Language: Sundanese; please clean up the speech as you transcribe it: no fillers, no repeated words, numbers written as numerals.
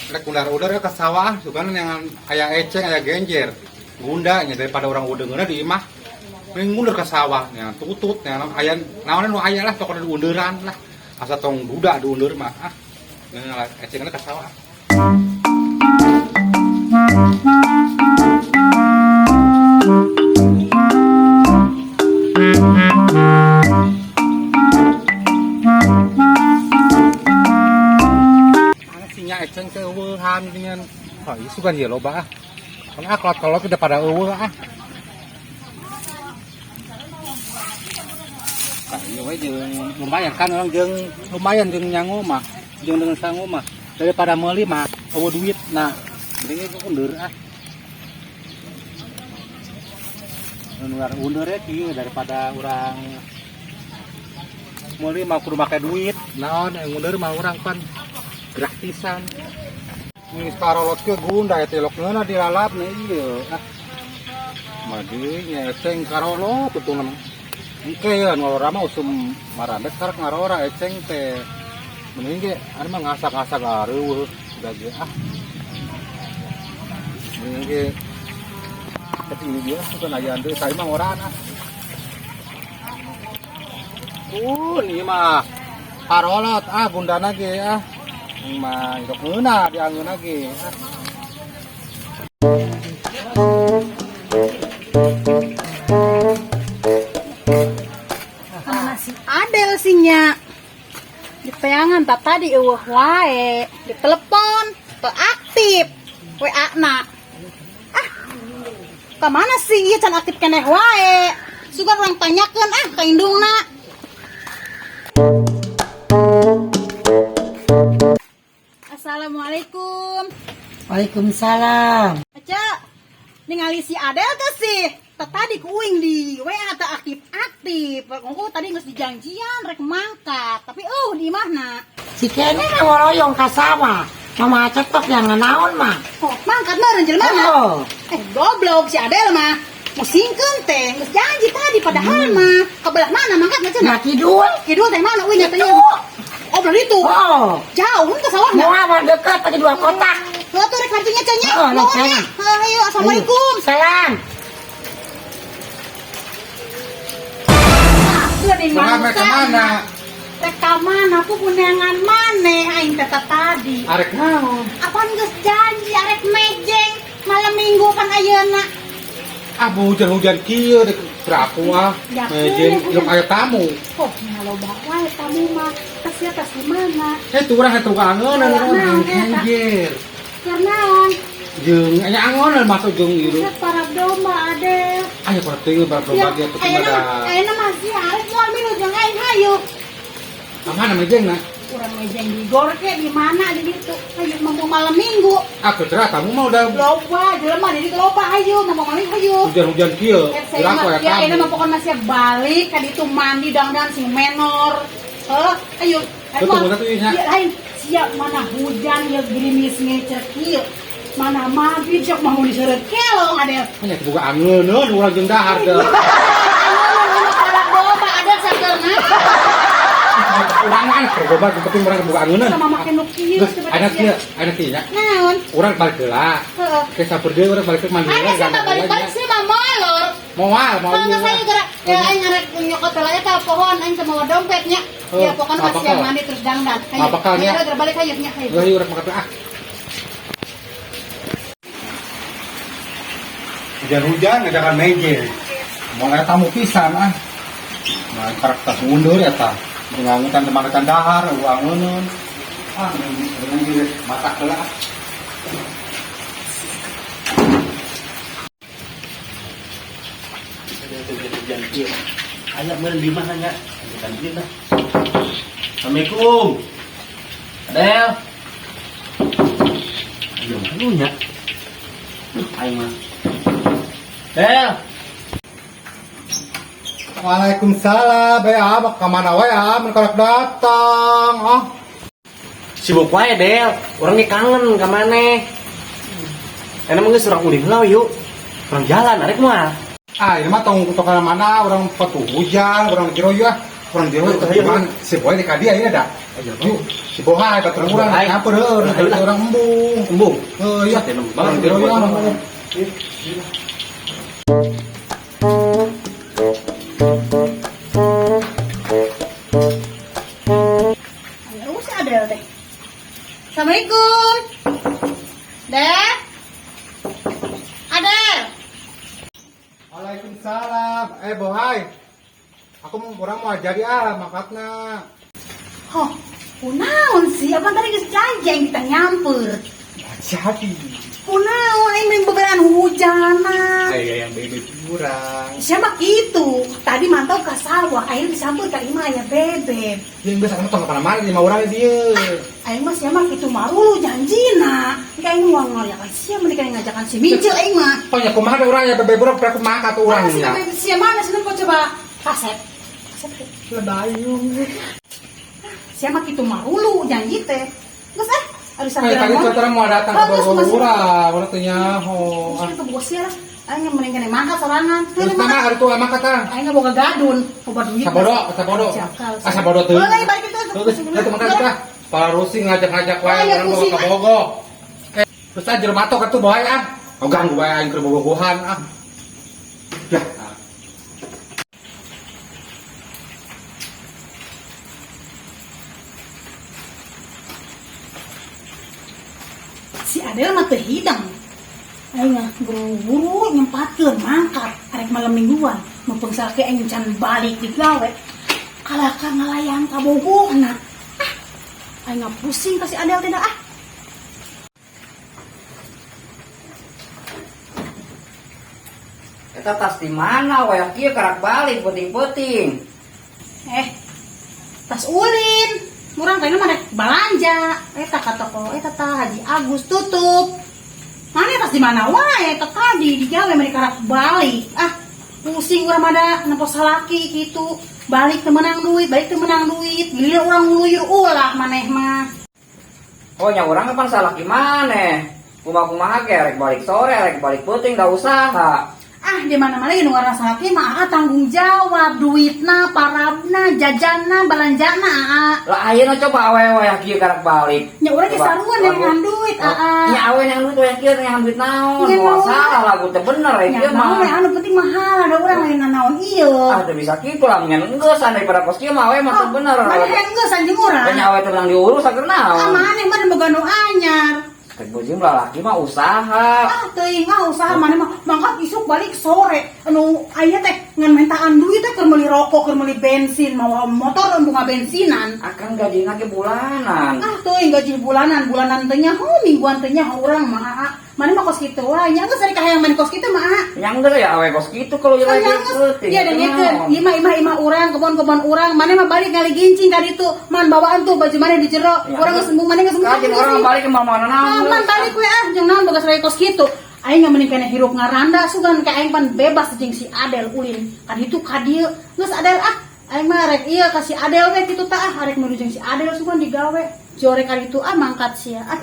Rek undar-undar ke sawah sugan yang aya eceng, aya genjer. Gunda nya daripada urang udeungeunna di imah. Mending mundur ke sawah nya tutut nya aya naon nu aya lah, pokona diunduran lah. Asa tong duda diundur mah ah. Ecengna ke sawah. Mana sinya eceng teh eueuhan dengan. Oh, ieu sugan ieu loba ah. Kan ah kolot-kolot udah pada eueuh ah. Nah, ieu we jeung lumayan kan orang jeung lumayan jeung nyangu mah, jeung dengan sangu mah daripada meuli mah eueuh duit. Nah, mending ieu undur ah. Undur undur ya kieu daripada urang meuli mah kudu make duit. Naon yang undur mah urang pan gratisan. Ini karolot ke gunda ya telok ngeuna dilalap nih ieu ah. Madinya eceng karolot betul nama. Engke ya ngorora mah usum marambet karek ngarora eceng teh. Mending ge anu mah ngasak-ngasak areueuh udah ge ah. Mending ge tapi ini dia suka aya deui tadi mah ngoraan ah. Ini mah karolot ah gundana ge ah. Mah hidup ngeuna diangeuna ge ah. Mana si Adel sih nya di peangan tak tadi eueuh wae, di telepon teu aktif WA na. Ah, ka mana sih ieu can aktif keneh wae? Sugan urang tanyakeun ah ka indungna. Assalamualaikum. Waalaikumsalam. Aca, ningali si Adel teh sih. Teh tadi ku uing di WA teh aktif-aktif. Engko tadi geus dijanjian rek mangkat, tapi di mana? Si Kenny mah ngoroyong ka sawah. Mama cetok yang naon mah. Oh, mangkat meureun jelema mana? Oh. Goblok si Adel mah. Musingkeun teh, geus janji tadi padahal mah. Ka belah mana mangkat mah cenah? Nah, kidul. Kidul teh mana uing nyatanya? Itu. Oh, belah itu. Oh. Jauh ke sawahna. Mau apa dekat tadi dua kotak. Heuh tuh rek kartunya cenah. Oh, Nuhun rek ya. sana. Heuh, ayo assalamualaikum. Salam. Geuning Kumaha mangkat. kemana? Rek ka mana ku punengan maneh aing teh tadi. Arek naon? Apaan geus janji arek mejeng malam minggu kan ayeuna. Ah, hujan-hujan kieu dek beraku ah. Ya, Mejeng kieu, ilok aya tamu. Oh, nya loba wae tamu mah. Tas sia tas di mana? Tuh urang eta angeun Naon, urang eta? anjir. Karnaon? Jeung aya angonan masuk jeung ieu. Buset, parab domba Adel. Aya parab teuing parab domba ge atuh Ayeuna kumaha. ayeuna masih arek moal milu jeung aing hayu. Ka mana mejeng na? Urang mejeng di gor ke di mana di ditu. Hayu mampu malam minggu. Ah, kecerah tamu mah udah Loba jelema di ditu loba hayu, mampu malam minggu hayu. hujan-hujan kieu. Saya Urang mah aya ya ayeuna mah tamu. pokona masih balik ka ditu mandi dangdan sing menor. Heuh, ayo. Betul, betul, iya. Iya, lain siap mana hujan ya gerimis ngecek kieu. Mana maghrib sok mau diseureut kelong Adel. Nya boga angeuneun urang jeung dahar deh. Parab domba Adel sakeurna. Urang mah anak domba penting urang boga angeuneun. Sama make nu kieu Geus, aya kieu, aya kieu nya. Naon? Urang balik heula. Heeh. Ke sampeur deui urang balik ke mandi Ada heula, sih mah gandeng balik-balik heula sih mah molor. nya. Moal, moal Kalau ieu saya mah. gerak, ya aing ngarek nyokot heula eta pohon aing teh mawa dompetnya. Oh, Ya pokoknya pas apa siang kal? mandi terus dangdan. Hayu. Apa kalnya? Ayo gerak balik hayu nya hayu. Geus urang makan ah. Hujan-hujan ngajakan meje. Mau aya tamu pisan ah. Nah, karak tas mundur eta. Ngangutan teman dahar, uangeun. Ah, mending ge masak heula ah. Hujan kieu. Aya meureun di mana nya? Hujan kieu lah. Assalamualaikum. Adel. Ayo mana nya? Aing mah. Del. Waalaikumsalam, be ah, ka mana wae ah, mun karak datang ah. Sibuk wae Del. Urang ge kangen ka maneh. Enak mah geus urang ulin heula yuk. Urang jalan arek moal. Ah, ini mah tong tong mana urang patuh hujan, urang jero ieu ah. Urang dia mah si Boy di ka dia ieu da. Yuk, si Bohai baturan urang nyamper heuh, urang embung. Embung. Heuh, iya. Urang jero ya. Ayo si Adel teh. Assalamualaikum. Dek. Adel. Waalaikumsalam. Eh Bohai. Aku mau urang mau jadi ah mangkatna. Hoh, kunaon sih? Apa tadi geus janji aing kita nyamper. Jadi. Kunaon aing main beberan hujanan. Aya yang bebe curang. Siapa gitu? Tadi mantau ke sawah, aing disamper ka imah aya bebek. Yang geus anu tong kana mana lima urang di dieu. Aing mah siapa gitu marulu janjina. Engke aing moal ngaliakan sia mending aing ngajakan si Mincil aing mah. Oh ya kumaha da urang ya bebe urang pernah kumaha ka tuh urang Mana si nya. bebek sia mana sih nempo coba kasep. Kasep. Lebayung. Siapa gitu marulu janji teh. Geus ah, aduh Eh sampai tadi tuh orang mau datang ke Bagus, Bogor masih. urang, urang teh nyaho. Terus ke Bogor sia lah. Aing mending kene mangkat sorangan. Terus mah hari tuh emang kata. Aing boga gadun, boga duit. Sabodo, sabodo. Jakal. Ah sabodo tuh. Boleh balik itu. Terus itu makan kita. Para Rusi ngajak-ngajak wae Oh, iya, urang bawa pusing. ke Bogor. Eh, terus aja jelema matok atuh bae ah. Oh ganggu wae aing keur bobogohan ah. Ya. Si Adel mah teu hidang. Aing mah buru-buru nyempatkeun mangkat arek malam mingguan. Mumpung salaki aing can balik di gawe. Kalahka ngalayang ka Bogorna. Ah, aing mah pusing ka si Adel teh dah ah. Eta tas di mana wayah kieu karak balik peuting-peuting. Eh, tas ulin. Murang kayaknya mah rek balanja. Eta ka toko eta tah Haji Agus tutup. Mana tas di mana wae eta tadi di gawe mah karak balik. Ah, pusing urang mah da nempo salaki gitu. Balik teu meunang duit, balik teu meunang duit. Giliran urang ngluyur ulah maneh mah. Oh nya urang kapan salaki maneh? Kumaha-kumaha ge rek balik sore, rek balik peuting da usaha. Ah, di mana-mana ge nu ngaranna salaki mah aa tanggung jawab duitna, parabna, jajanna, balanjana aa. Lah ayeuna coba awewe wayah kieu karak balik. Nya urang ge Coba, sarua neangan duit aa. Nya awe yang duit wayah kieu neangan duit naon? Nya Moal naon. salah lagu teh bener ya Ya kieu naon mah. we anu penting mahal ada urang lain nanaon ieu. Ah teu bisa kitu lah nya geus daripada kos kieu mah awe mah teu bener. Mana yang geus anjing urang. Nya awe teh menang diurus agar Ah naon. maneh mah boga nu anyar. Rek bojim lah laki mah usaha. Ah teuing ah usaha maneh mah mangkat isuk balik sore. Anu aya teh ngan mentaan duit teh keur meuli rokok, keur meuli bensin, mawa motor bunga bensinan. Akang gajina ge bulanan. Ah teuing gaji bulanan, bulanan teh nyaho, mingguan teh nyaho urang mah aa. Maneh mah kos kitu wae, nya geus ari kahayang maneh kos kitu mah aa. Nya geus ya awe kos kitu kalau Kan lagi geus peuting. dia dengekeun, imah imah imah urang, kebon-kebon urang, maneh mah balik ngaligincing ka ditu, man bawaan tuh baju maneh di jero, urang geus embung maneh geus embung. Kajian orang balik ke mana-mana naon. Aman balik we ah, jeung naon boga sarai kos kitu. Aing nggak mending kena hirup ngaranda sugan ka aing pan bebas jeung si Adel ulin. Ka ditu ka dieu. Geus Adel ah, aing mah rek ieu ka si Adel we kitu tah ah, arek menuju jeung si Adel sugan digawe. Jore ka ditu ah mangkat sia ah.